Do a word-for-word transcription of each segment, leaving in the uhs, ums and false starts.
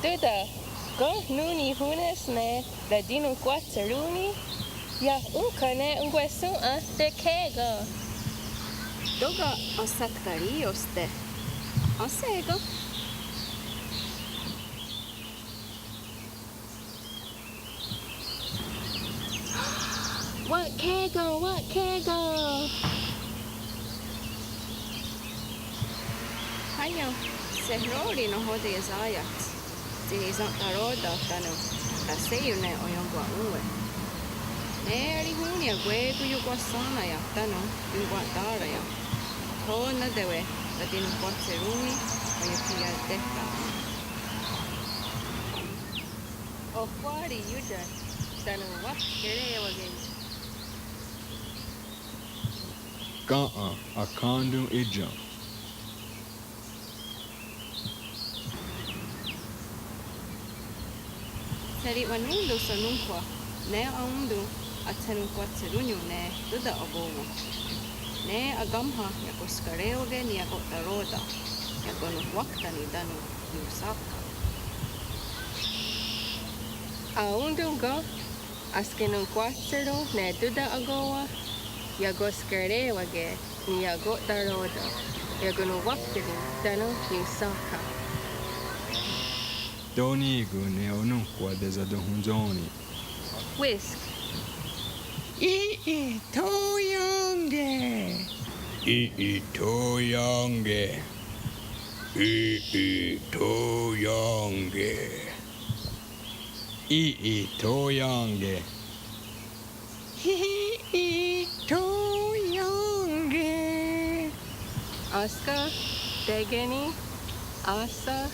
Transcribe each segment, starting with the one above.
Tóta, ken nón:we nihón:ne's ne ratinonhkwa'tsherón:ni? Iah ónhka ne onkwehshòn:'a teké:ken. Tóka' ahsatkarí:iohste'. Ahsé:ken. Wa'khé:ken, wa'khé:ken. Haié:ren, sehró:ri nahò:ten iesá:iats. Tsi nisa'taró:ta tánon rasé:ion ne oien'kwa'ón:we. Ne arihón:ni akwé:kon ionkwa'shennaién:na tánon ionkwatá:raien'. Tho naté:we ratinonhkwa'tsherón:ni aionkhiientéhta. Ohkwá:ri ión:kya tánon wahkeré:wake. Ken-, akhén:ton í:ken. Tsi niwenón:ton onónhkwa, ne aón:ton athenonhkwa'tsherónnion ne Tóta akó:wen. Ne akaónha iakoskaré:wake ni iako'taró:ta, iakononhwáktani tánon ionsá:ka. Aón:ton ken askenonhkwa'tsherón ne Tóta akó:wen, iakoskaré:wake ni iako'taró:ta, iakononhwáktani tánon ionsá:ka. Tho ní:kon ne onónhkwa tesatonhontsó:ni. Wísk. Í:i tho ién:ke. Í:i tho ién:ke. Í:i tho ién:ke. Í:i tho ién:ke. Í:i tho ién:ke. Énska, tékeni, áhsen,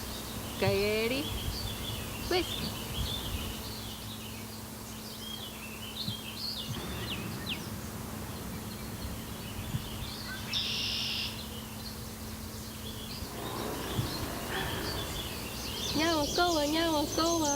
kaié:ri, wísk. Niawakó:wa, niawakó:wa.